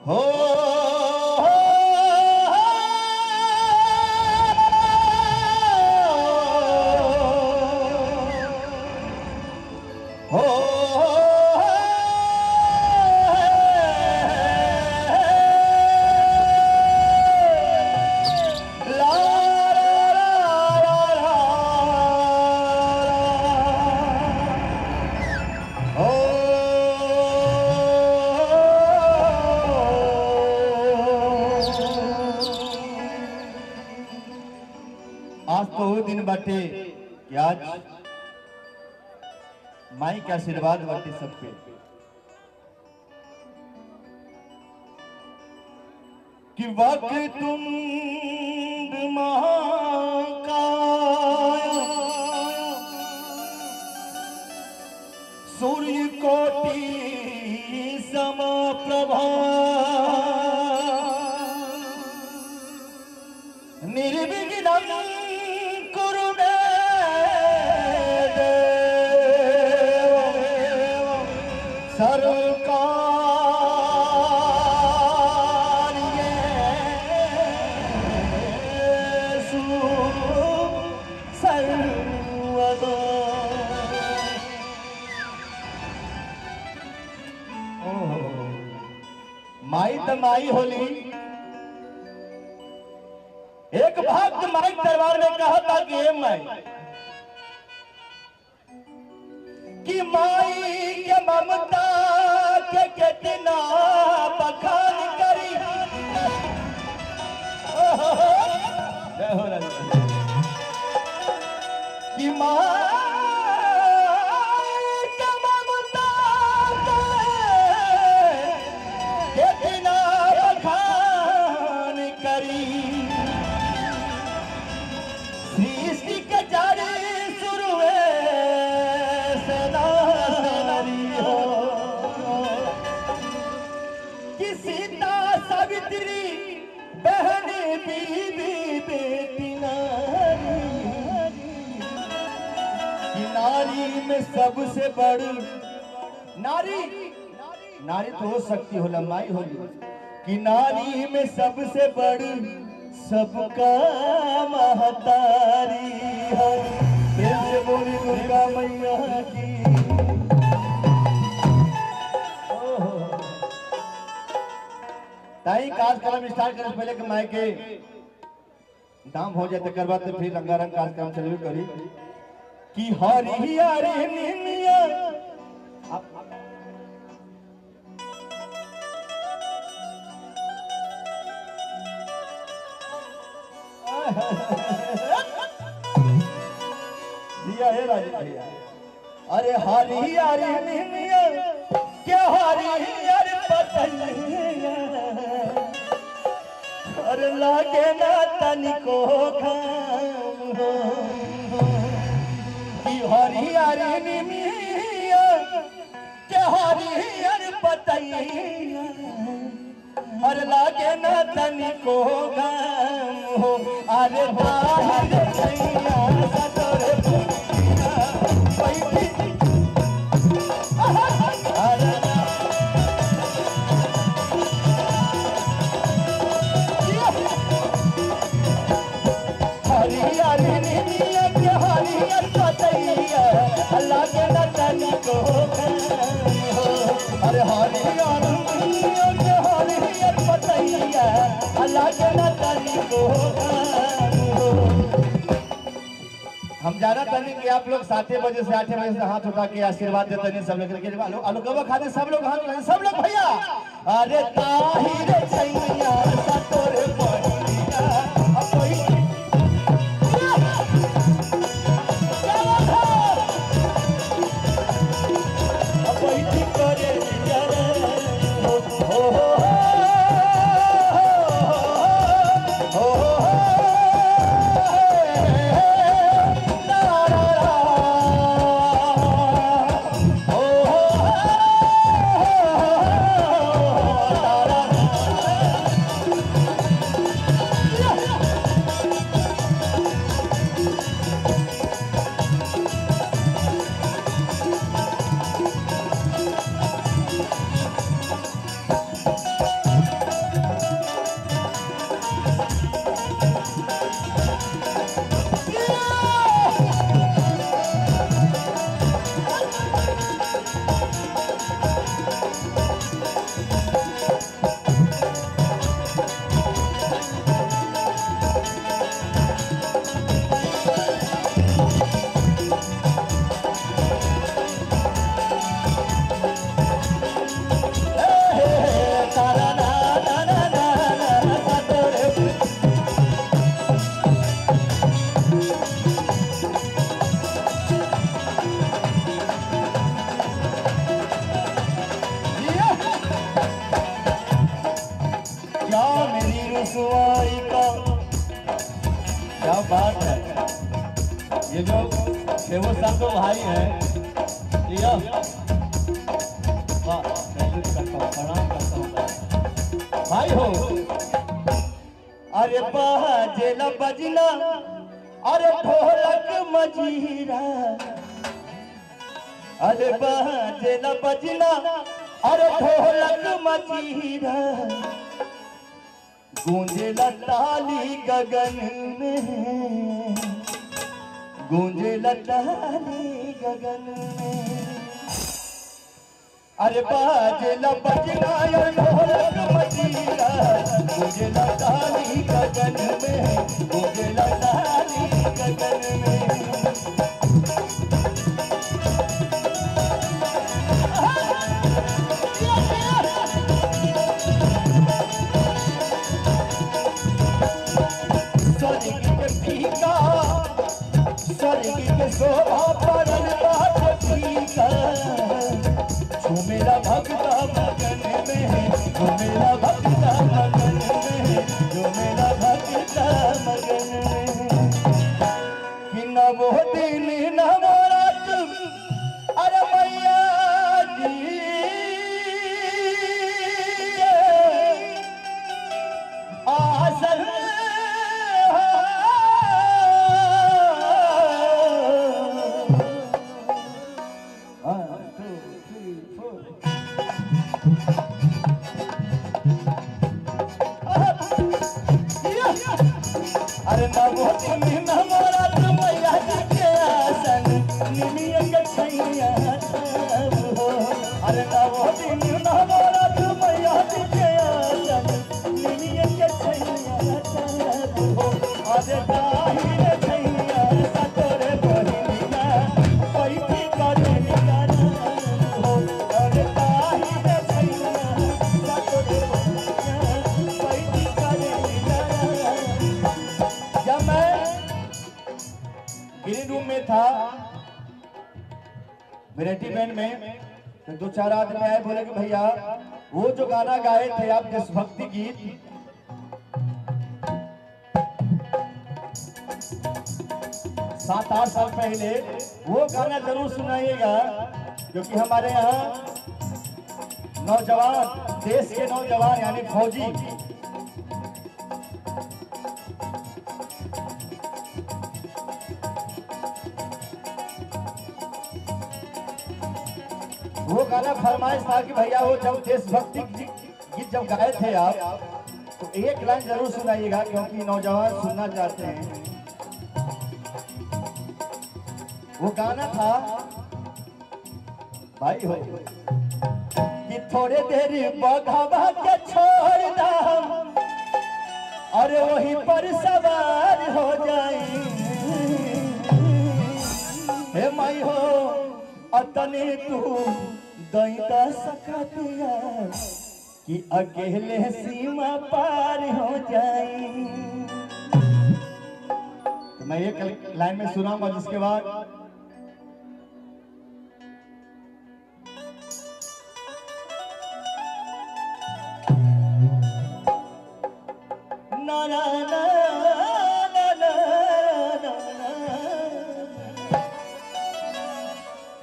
हो आज तो वो दिन बाटे कि आज माई के आशीर्वाद बाटे सब पे कि वक्त तुम महाकाय सूर्य कोटि समप्रभा निर्विघ्नं कुरु मे देव सर्वकार्येषु सर्वदा। माई त माई होली। एक भक्त माई दरबार में कहा था कि हे माई, कि माई के ममता के कितना बखान करी। जय हो राजा। कि माई के ममता के कितना बखान करी। सृष्टि के जारी शुरू से नारी हो कि सीता सावित्री बहन बीबी बेटी नारी, कि नारी में सबसे बड़ी नारी, नारी तो हो सकती हो लम्बाई होली, कि नारी में सबसे बड़ी सबका महतारी है। प्रेम से बोली दुर्गा मैया की। ताई कार्यक्रम स्टार्ट करे पहले के माई के दाम हो जाते करवा तो फिर रंगारंग कार्यक्रम चलबे करी कि हरी हरी निमिया। दिया है राजू भैया। अरे हरी हरी निमिया के हरी हरी पतैया, अरे लागे ना तनिको घाम हो कि हरी हरी निमिया के हरी हरी पतैया, अरे लागे ना तनिको घाम हो। अरे बाहर छैया सतोरे पुनिया बैठी, अरे हरी हरी निमिया के हरी हरी पतैया, लागे ना तनिको घाम हो। अरे हरी हरी निमिया के हरी हरी पतैया, लागे ना तनिको घाम हो। हम जाना तनी कि आप लोग 7 बजे से 8 बजे से हाथ उठा के आशीर्वाद देते हैं सब लोग। आलू खाते सब लोग हाथ उठाए सब लोग भैया। अरे ताहिर छैया सतोरे बनिया तारा। रसवाई का। क्या बात है, ये जो शेवो साहब तो भाई है, वाह, सैल्यूट करता हूँ, प्रणाम करता हूँ भाई हो। अरे बाजेला बजना, अरे ढोलक मजीरा, अरे बाजेला बजना, अरे ढोलक मजीरा, गूंजेला ताली गगन में, गूंजेला ताली गगन में। अरे बाजेला बजना और ढोलक मजीरा, गूंजेला ताली गगन में, गूंजेला ताली गगन में। स्वर्ग के फीका, स्वर्ग के शोभा परल बाट फीका, झूमेला भक्ता मगन में, झूमेला भक्ता मगन में, झूमेला भक्ता मगन में। कि न वो दिन न वो रात, अरे मैया जी आसन अरे नवो दिन नवो रात मैया जी के आसन, निमिया के छैया हो। अरे नवो दिन नवो रात मैया जी के आसन, निमिया के छैया हो। अरे ताही रे छैया सतोरे बहिनिया, पैठी करे निगार हो। अरे ताही रे छैया सतोरे बहिनिया, पैठी करे निगार। जब मैं ग्रीन रूम में था वेराइटी बैंड में, तो दो चार आदमी आए, बोले कि भैया वो जो गाना गाए थे आप देशभक्ति गीत, 7-8 साल पहले, वो गाना जरूर सुनाइएगा, क्योंकि हमारे यहाँ नौजवान, देश के नौजवान यानी फौजी, वो गाना फरमाइश था कि भैया वो जब देशभक्ति गीत जब गाए थे आप, तो एक लाइन जरूर सुनाइएगा, क्योंकि नौजवान सुनना चाहते हैं। वो गाना था भाई हो कि थोड़े देर बघावा के छोड़ दम, अरे वहीं पर सवार हो जाए। हे माई हो अतने तू दैता सकतिया कि अकेले सीमा पार हो जाए। तो मैं ये लाइन में सुनाऊंगा, जिसके बाद ना ना ना ना ना ना ना।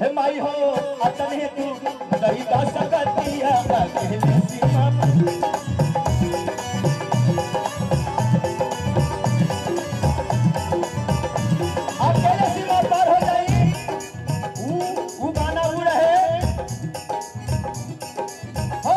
हे माई हो अतने तू दैता सकतिया अकेले सीमा अकेले सीमा पार हो जाई। ऊ गाना ऊ रहे हो,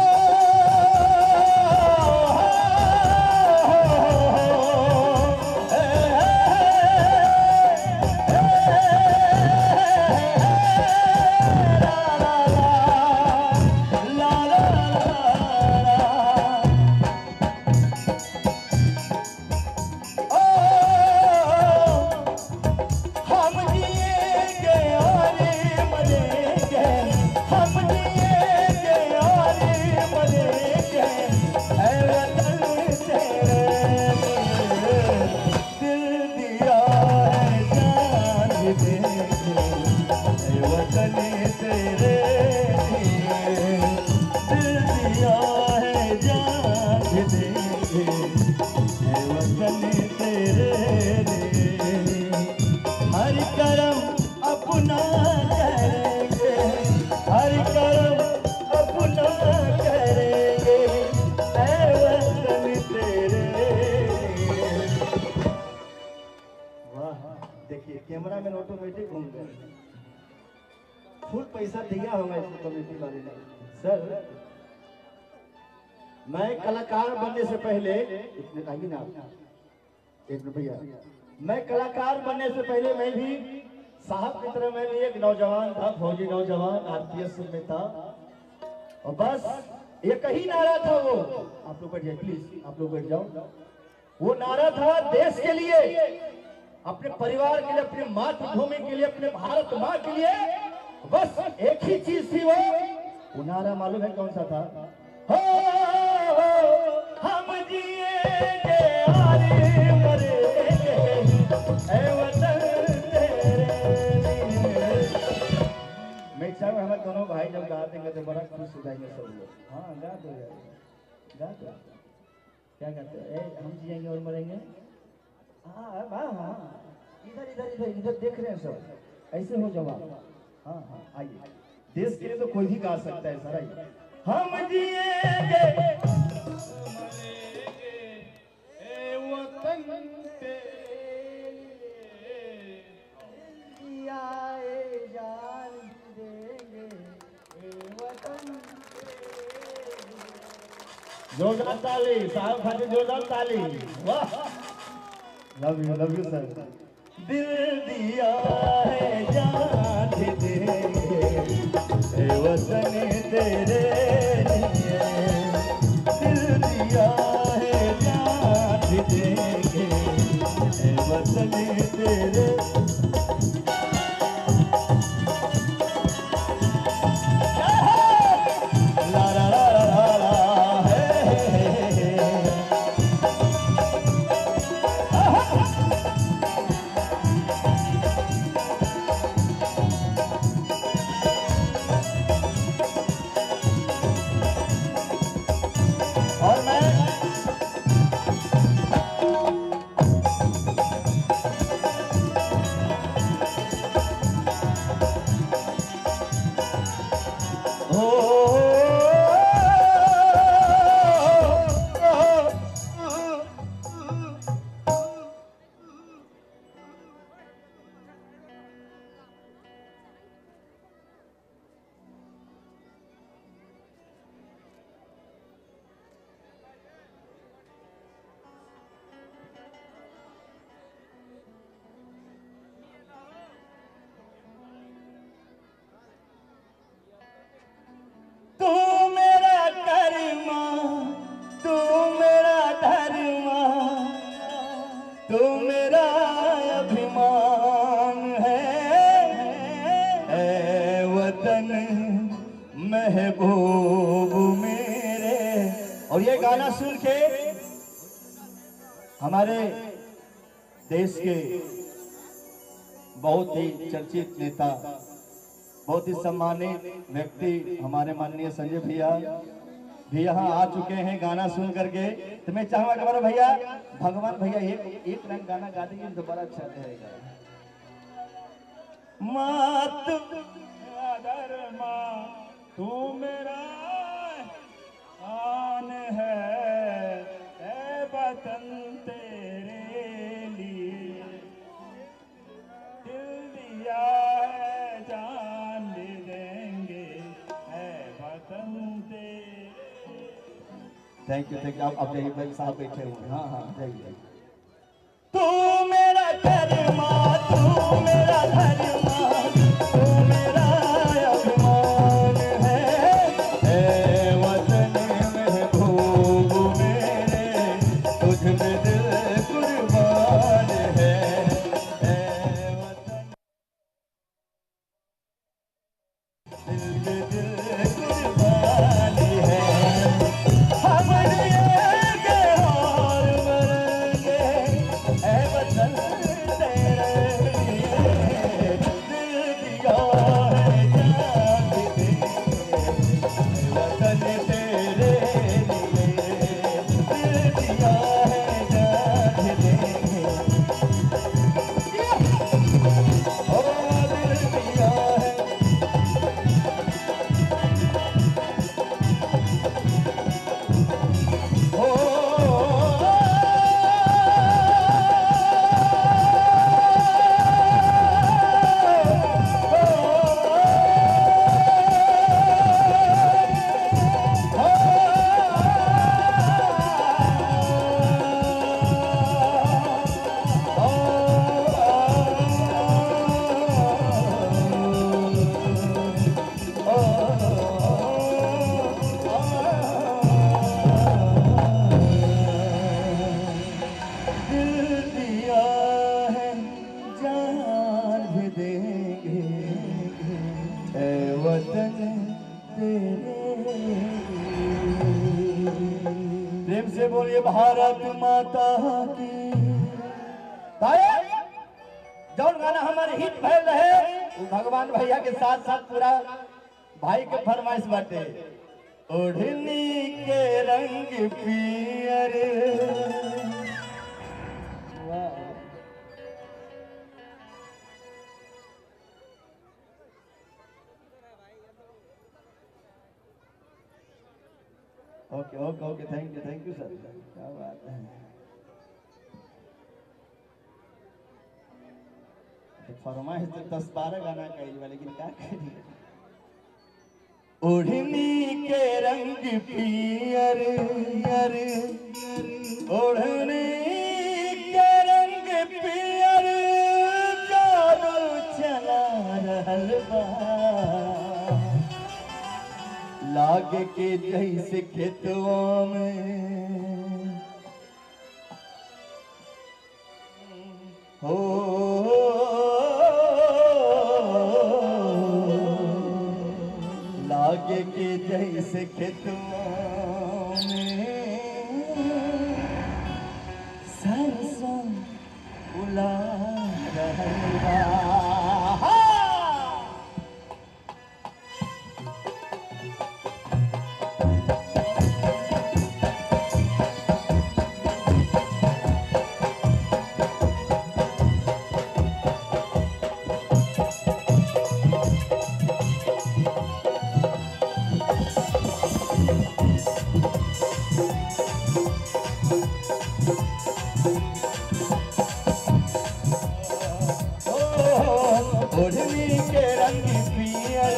दिल दिया है जान देंगे। फुल पैसा दिया होगा इसको कमेटी वाले ने। सर मैं कलाकार बनने से पहले, आइए ना एक मिनट भैया, मैं कलाकार बनने से पहले मैं भी साहब की तरह मैं भी एक नौजवान था, फौजी नौजवान, आरपीएस में था, और बस एक ही नारा था वो, आप लोग बैठ जाइए प्लीज, आप लोग बैठ जाओ। वो नारा था देश के लिए, अपने परिवार के लिए, अपने मातृभूमि के लिए, अपने भारत माँ के लिए, बस एक ही चीज थी वो नारा मालूम है कौन सा था? हो, हो हम जिएंगे और मरेंगे ऐ वतन तेरे लिए। मैं चाहूँ हमारे दोनों भाई जब गा देंगे तो बड़ा खुश हो जाएंगे सब लोग। हाँ गा दो यार, गा दो। क्या गाते हैं? हम जिएंगे और मरेंगे। हाँ हाँ हाँ, इधर इधर इधर इधर देख रहे हैं सब, ऐसे हो जाओ आप। हाँ हाँ आइए, देश के लिए तो कोई भी गा सकता है सर। आइए, हम जिएंगे मरेंगे ऐ वतन तेरे लिए, दिया जान देंगे ऐ वतन तेरे लिए। जोरदार ताली साहब खाते, जोरदार ताली। वाह, लव you sir. दिल दिया है जान देंगे ऐ वतन तेरे लिए, दिल दिया है जान देंगे ऐ वतन तेरे। ला ला ला ला ला हे हे। और मैं तू मेरा कर्मा, तू मेरा धर्मा, तू मेरा अभिमान है ऐ वतन महबूब मेरे। और ये गाना सुन के हमारे देश के बहुत ही चर्चित नेता, बहुत ही सम्मानित व्यक्ति हमारे माननीय संजय भैया भी यहाँ आ चुके हैं गाना सुन करके। तो मैं चाहूंगा कि हमारे भैया भगवान भैया एक एक लाइन गाना गा देंगे तो बड़ा अच्छा रहेगा। मात धर्मा तू मेरा आन है ऐ वतन तेरे लिए, दिल दिया है जान देंगे ऐ वतन तेरे। Thank you, thank you. आप जाइए, भाई साहब बैठे हुए। हाँ हाँ जाइए। तू मेरा कर्मा, तू मेरा धर्मा, तू मेरा अभिमान है ऐ वतन महबूब मेरे, तुझ में दिल कुर्बान है ऐ वतन, दिल में दिल कुर्बान है। हम जिएंगे और मरेंगे प्रेम से बोलिए भारत माता की। जौन गाना हमारे हिट भइल रहे वो भगवान भैया के साथ साथ पूरा भाई के फरमाइश बाटे। ओढ़नी के रंग पियर, okay okay okay, thank you sir, क्या बात है। फरमाइश तो 10-12 गाना कही, लेकिन क्या करी। ओढ़नी के रंग पियर, ओढ़नी के रंग पियर, जादू चला रहल बा, लागे के जैसे खेतवा में हो, लागे के जैसे खेतवा में सरसों फुला रहल बा। ओढ़नी के रंग पियर,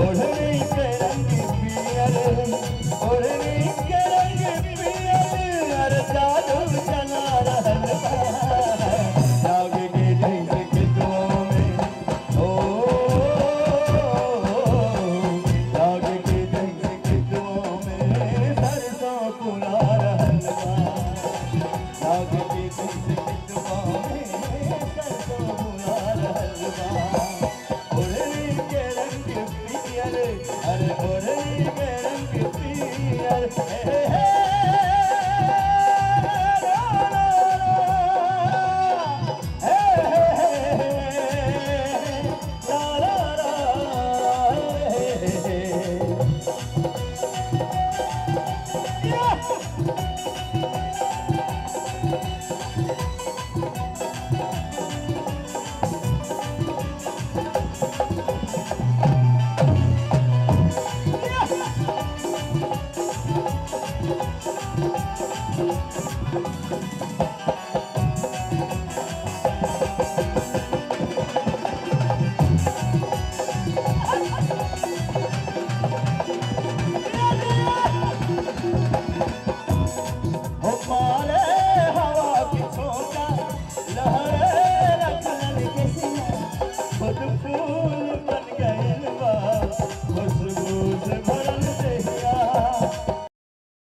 ओढ़नी के रंग पियर, ओढ़नी के रंग पियर, जादू चला रहल बा, लागे के जैसे खेतवा में, ओ लागे के जैसे खेतवा में सरसों फुला रहल बा, लागे के जैसे खेतवा में सरसों फुला रहल बा। ओढ़नी के रंग पियर, अरे ओढ़नी के रंग पियर, हे हे रा रा रा, हे हे रा रा रा, हे हे। हो मारे हवा की छोटा लहरे रखलन के सिया, खुद फूल बन गइल बा, खुद